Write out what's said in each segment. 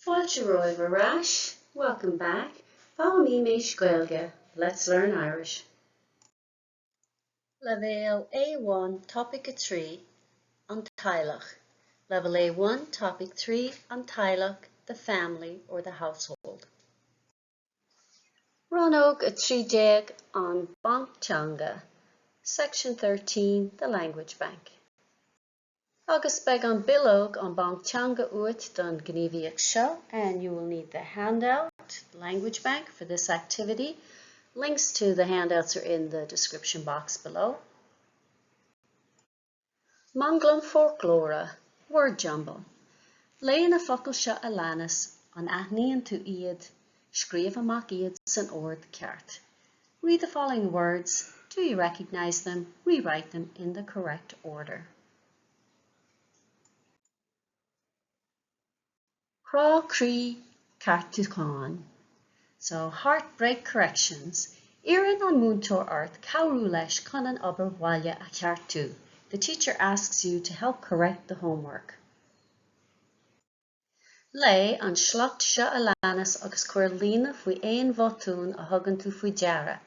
Fáilte romhaibh ar ais, welcome back, Foghlaimímis Gaeilge, let's learn Irish. Leibhéal A1 Topaic 3, An Teaghlach Level A1 Topic 3, An Teaghlach, the family or the household. Rannóg 13, An Banc Teanga Section 13, The Language Bank. Agus beidh an bileog an Banc Teanga uait don gníomhaíocht seo and you will need the handout, Language Bank, for this activity. Links to the handouts are in the description box below. Manglam foclóra, word jumble. Léigh na focail seo a leanas, an aithníonn tú iad? Scríobh amach iad san ord ceart. Read the following words. Do you recognize them? Rewrite them in the correct order. Crá croí ceartúcháin. So, heartbreak corrections. Iarrann an múinteoir ort cabhrú leis chun an obair bhaile a cheartú. The teacher asks you to help correct the homework. Léigh an sliocht seo a leanas agus cuir líne faoi aon bhotún a thugann tú faoi deara.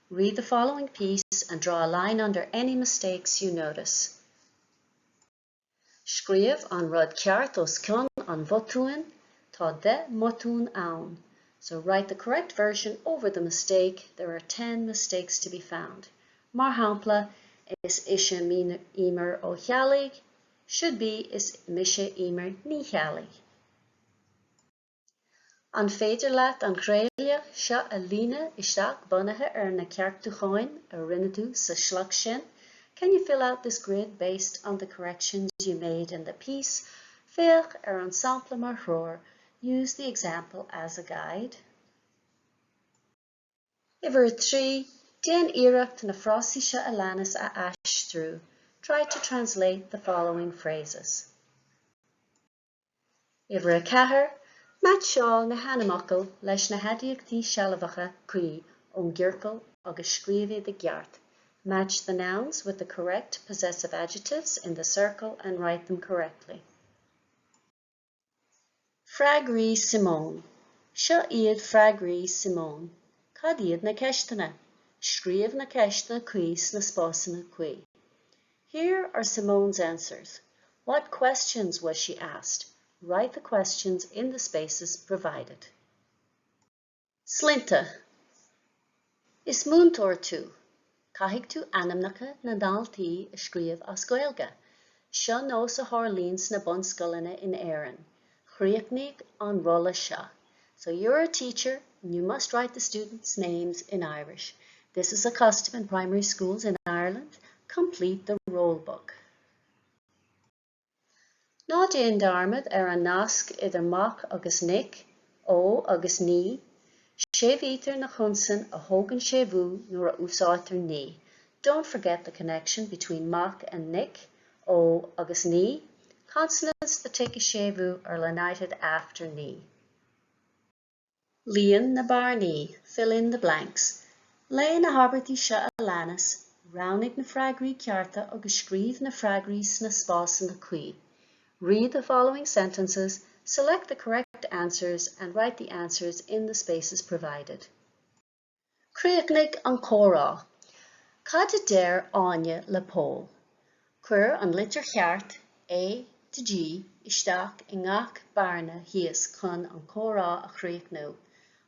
Read the following piece and draw a line under any mistakes you notice. Scríobh an rud ceart os cionn an bhotúin, tá 10 mbotún ann. So write the correct version over the mistake, there are 10 mistakes to be found. Mar shampla, Is ise Eimear Ó Ceallaigh, Should be Is mise Eimear Ní Cheallaigh. An féidir leat an ghreille seo a líonadh isteach bunaithe ar na ceartúcháin a rinne tú sa sliocht sin? Can you fill out this grid based on the corrections you made in the piece? Féach ar an sampla mar threoir, use the example as a guide. Uimhir 3, Déan iarracht na frásaí seo a leanas a aistriú. Try to translate the following phrases. Uimhir 4, Meaitseáil na hainmfhocail leis na haidiachtaí sealbhacha cuí ón gciorcal agus scríobh iad i gceart. Match the nouns with the correct possessive adjectives in the circle and write them correctly. Freagraí Simone Seo iad freagraí Simone. Cad iad na ceisteanna? Scríobh na ceisteanna cuí sna spásanna cuí. Here are Simone's answers. What questions was she asked? Write the questions in the spaces provided. Sloinnte Is múinteoir tú. Caithfidh tú ainmneacha na ndaltaí a scríobh as Gaeilge. Seo nós a tharlaíonn sna bunscoileanna in Éirinn. Críochnaigh an rolla seo. So you're a teacher and you must write the students' names in Irish. This is a custom in primary schools in Ireland. Complete the roll book. Ná déan dearmad ar an nasc idir Mac agus Nic, Ó agus Ní. Séimhítear na consain a thógann séimhiú nuair a úsáidtear Ní. Don't forget the connection between Mac and Nic, Ó agus Ní. Consonants that take a séimhiú are lenited after Ní. Líon na bearnaí, fill in the blanks. Léigh na habairtí seo a leanas, roghnaigh na freagraí cearta agus scríobh na freagraí sna spásanna cuí. Read the following sentences, select the correct answers and write the answers in the spaces provided. Críochnaigh an comhrá. Cad a deir Áine le Pól? Cuir an litir cheart, A to G, isteach i ngach bearna thíos chun an comhrá a chríochnú.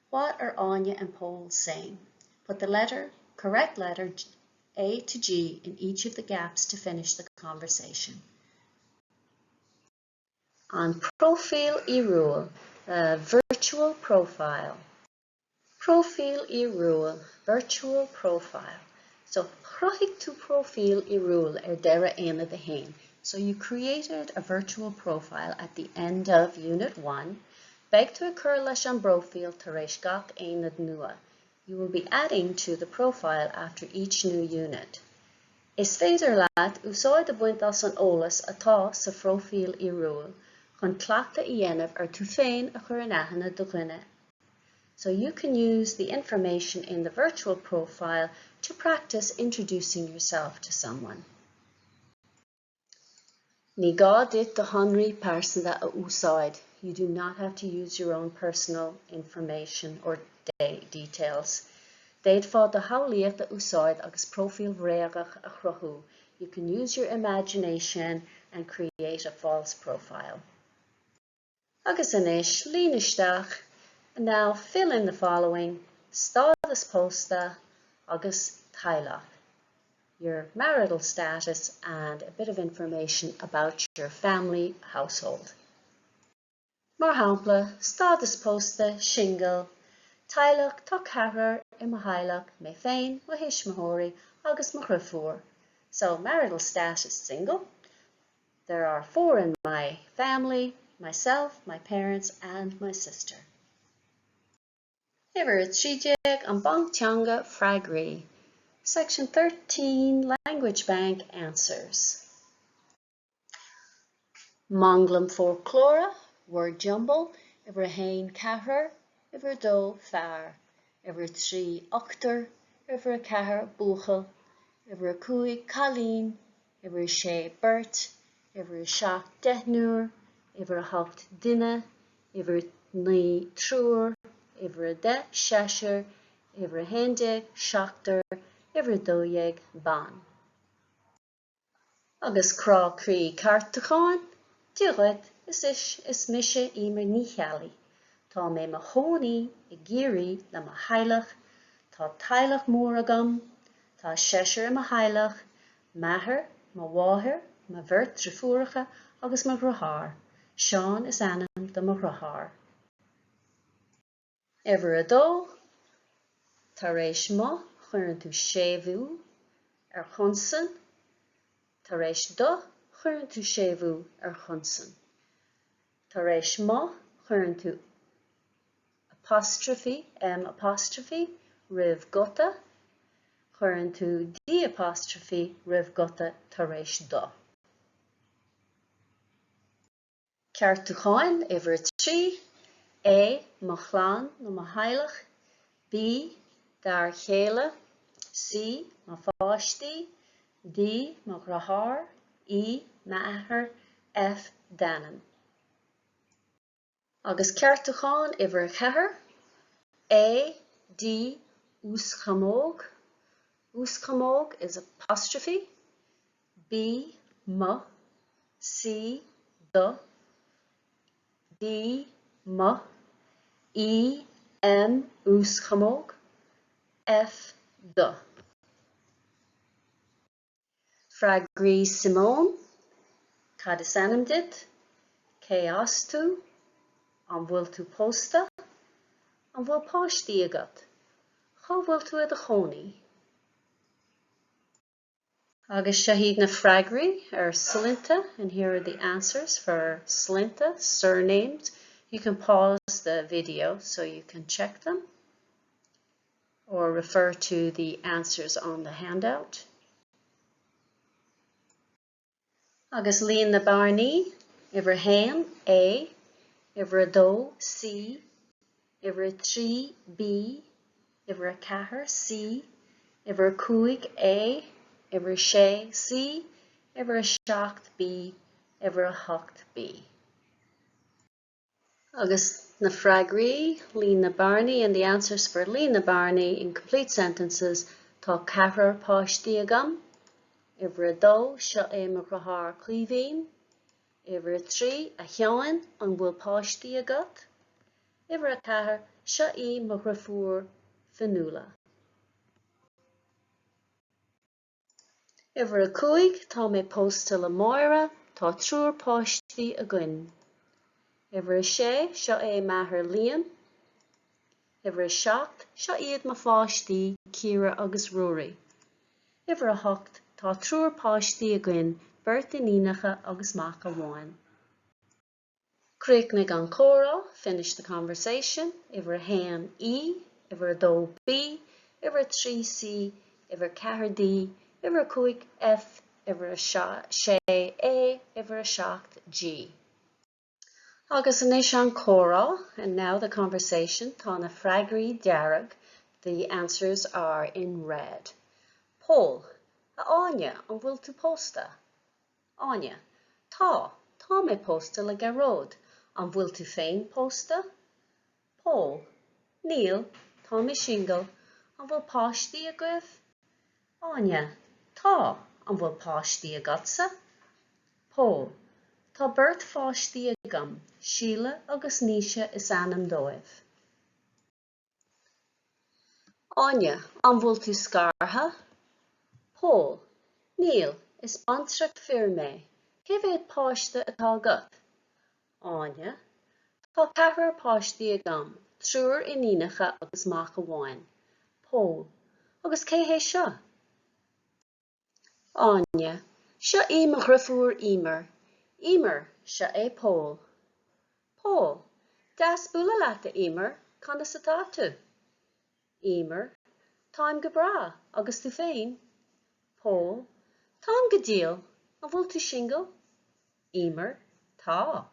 What are Áine and Pól saying? Put the letter, correct letter, A to G in each of the gaps to finish the conversation. An Próifíl Fhíorúil, the virtual profile. Próifíl fhíorúil, virtual profile. So, chruthaigh tú próifíl fhíorúil ar deireadh Aonad 1. So you created a virtual profile at the end of Unit 1. Beidh tú ag cur leis an bpróifíl tar éis gach aonad nua. You will be adding to the profile after each new unit. Is féidir leat úsáid a bhaint as an eolas atá sa phróifíl fhíorúil chun cleachtadh a dhéanamh ar tú féin a chur in aithne do dhuine So you can use the information in the virtual profile to practice introducing yourself to someone. Ní gá duit do shonraí pearsanta a úsáid. You do not have to use your own personal information or details. D'fhéadfá do shamhlaíocht a úsáid agus próifíl bhréagach a chruthú. You can use your imagination and create a false profile. Agus anois, líon isteach, and now fill in the following, stádas pósta agus teaghlach, your marital status and a bit of information about your family household. Mar shampla, stádas pósta, singil, teaghlach, tá ceathrar i mo theaghlach, mé féin, mo thuismitheoirí agus mo dheirfiúr. So, marital status, single. There are four in my family, myself, my parents and my sister. Uimhir 13, An Banc Teanga, Freagraí. Section 13, Language Bank Answers. Manglam foclóra, word jumble, uimhir 1 ceathrar, uimhir 2 fear, uimhir 3 ochtar, uimhir 4 buachaill, uimhir 5 cailín, uimhir 6 beirt, uimhir 7 deichniúr, uimhir 8 duine, uimhir 9 triúr, uimhir 10 seisear, uimhir 11 seachtar, uimhir 12 bean. Agus crá croí ceartúcháin, Dia dhuit, is is is mise Emer Ní Cheallaigh. Tá mé mo chónaí i gCiarraí le mo theaghlach. Tá teaghlach mór agam. Tá seisear i mo theaghlach, m'athair, mo mháthair, mo bheirt driofúracha agus mo dhriotháir. Seán is ainm do mo dhriotháir. Uimhir a dó, Tar éis mo, cuireann tú séimhiú ar chonsan. Tar éis do, cuireann tú séimhiú ar chonsan. Tar éis mo, cuireann tú apostrophe, M apostrophe, roimh guta, cuireann tú D apostrophe roimh guta tar éis do. Ceartúcháin, uimhir 3, A, mo chlann nó mo theaghlach, B, d'fhear chéile, C, mo pháistí, D, mo dhriotháir, E, m'athair, F, d'ainm. Agus ceartúchán uimhir 4, A, D, uaschamóg, uaschamóg is apostrophe, B, mo, C, do, D, mo, E, M, uaschamóg, F, do. Freagraí Simone, Cad is ainm duit? Cé as tú? An bhfuil tú pósta? An bhfuil páistí agat? Cá bhfuil tú i do chónaí? Agus seo iad na freagraí ar sloinnte and here are the answers for sloinnte, surnames. You can pause the video so you can check them or refer to the answers on the handout. Agus líon na bearnaí, uimhir 1, A, uimhir 2, C, uimhir 3, B, uimhir 4, C, uimhir 5, A, uimhir 6, C, uimhir 7, B, uimhir 8, B. Agus na freagraí, líon na bearnaí and the answers for líon na bearnaí in complete sentences, Tá ceathrar páistí agam. Uimhir 2, Seo é mo dheartháir Caoimhín. Uimhir 3, A Sheáin, an bhfuil páistí agat? Uimhir 4, Seo í mo dheirfiúr Fionnuala. Uimhir 5, Tá mé pósta le Máire, tá triúr páistí againn. Uimhir 6, Seo é m'athair Liam. Uimhir 7, Seo iad mo pháistí, Ciara agus Ruairí. Uimhir 8, Tá triúr páistí againn, beirt iníonacha agus mac amháin. Críochnaigh an comhrá, finish the conversation, uimhir 1, E, uimhir 2, B, uimhir 3, C, uimhir 4, D, uimhir 5, F, uimhir 6, A, uimhir 7, G. Agus anois an comhrá, and now the conversation, tá na freagraí dearg, the answers are in red. Pól, A Áine, an bhfuil tú pósta? Áine, Tá, tá mé pósta le Gearóid. An bhfuil tú féin pósta? Pól, Níl, tá mé singil. An bhfuil páistí agaibh? Áine, Tá, an bhfuil páistí agatsa? Pól, Tá beirt pháistí agam, Síle agus Naoise is ainm dóibh. Áine, An bhfuil tú scartha? Pól, Níl, is baintreach fir mé. Cé mhéad páiste atá agat? Áine, Tá ceathrar páistí agam, triúr iníonacha agus mac amháin. Pól, Agus cé hé seo? Áine, Seo í mo dhriofúr Emer. Emer, Seo é Pól. Pól, Deas bualadh leat, a Emer, conas atá tú? Emer, Táim go breá, agus tú féin? Pól, Táim go diail, an bhfuil tú singil? Emer, Tá.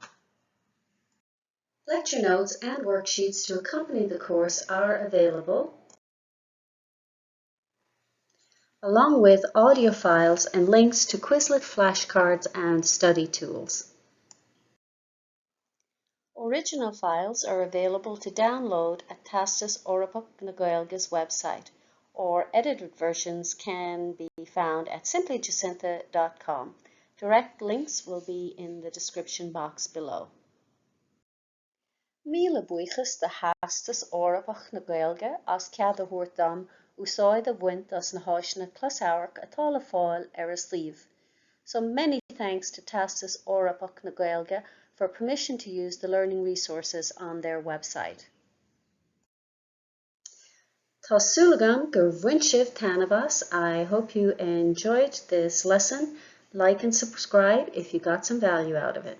Lecture notes and worksheets to accompany the course are available. Along with audio files and links to Quizlet flashcards and study tools. Original files are available to download at Teastas Eorpach na Gaeilge's website, or edited versions can be found at simplyjacintha.com. Direct links will be in the description box below. Míle buíochas do Theastas Eorpach na Gaeilge as cead a thabhairt dom úsáid a bhaint as na háiseanna closamhairc atá le fáil ar a suíomh. So many thanks to Teastas Eorpach na Gaeilge for permission to use the learning resources on their website. Tá súil agam gur bhain sibh taitneamh as, I hope you enjoyed this lesson. Like and subscribe if you got some value out of it.